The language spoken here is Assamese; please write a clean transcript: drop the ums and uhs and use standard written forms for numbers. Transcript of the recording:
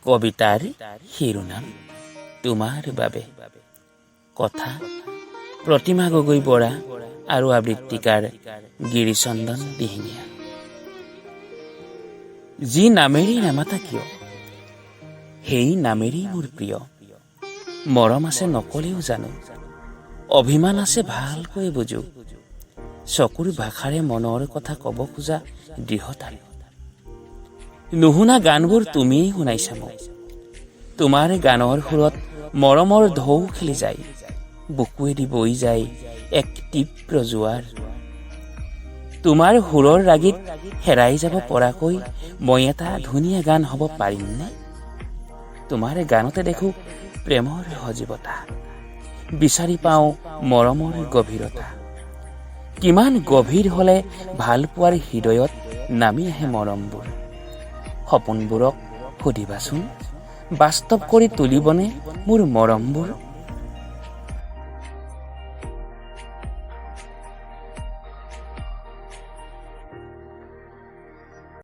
কবিতাৰ শিৰোনাম তোমাৰ বাবে। কথা প্ৰতিমা গগৈ বৰা আৰু আবৃত্তিকাৰ গিৰিচন্দন দিহিঙীয়া। যি নামেৰেই নামাতা কিয়, সেই নামেৰেই মোৰ প্ৰিয়। মৰম আছে নকলেও জানো, অভিমান আছে ভালকৈ বুজো। চকুৰ ভাষাৰে মনৰ কথা ক'ব খোজা দৃঢ়তাৰে নুশুনা গানবোৰ তুমিয়েই শুনাইছা মোক। তোমাৰ গানৰ সুৰত মৰমৰ ঢৌ খেলি যায়, বুকুৱেদি বৈ যায় এক তীব্ৰ জোৱাৰ। তোমাৰ সুৰৰ ৰাগীত হেৰাই যাব পৰাকৈ মই এটা ধুনীয়া গান হ'ব পাৰিমনে? তোমাৰ গানতে দেখো প্ৰেমৰ সজীৱতা, বিচাৰি পাওঁ মৰমৰ গভীৰতা। কিমান গভীৰ হ'লে ভালপোৱাৰ হৃদয়ত নামি আহে মৰমবোৰ। সপোনবোৰক সুধিবাচোন, বাস্তৱ কৰি তুলিবনে মোৰ মৰমবোৰ?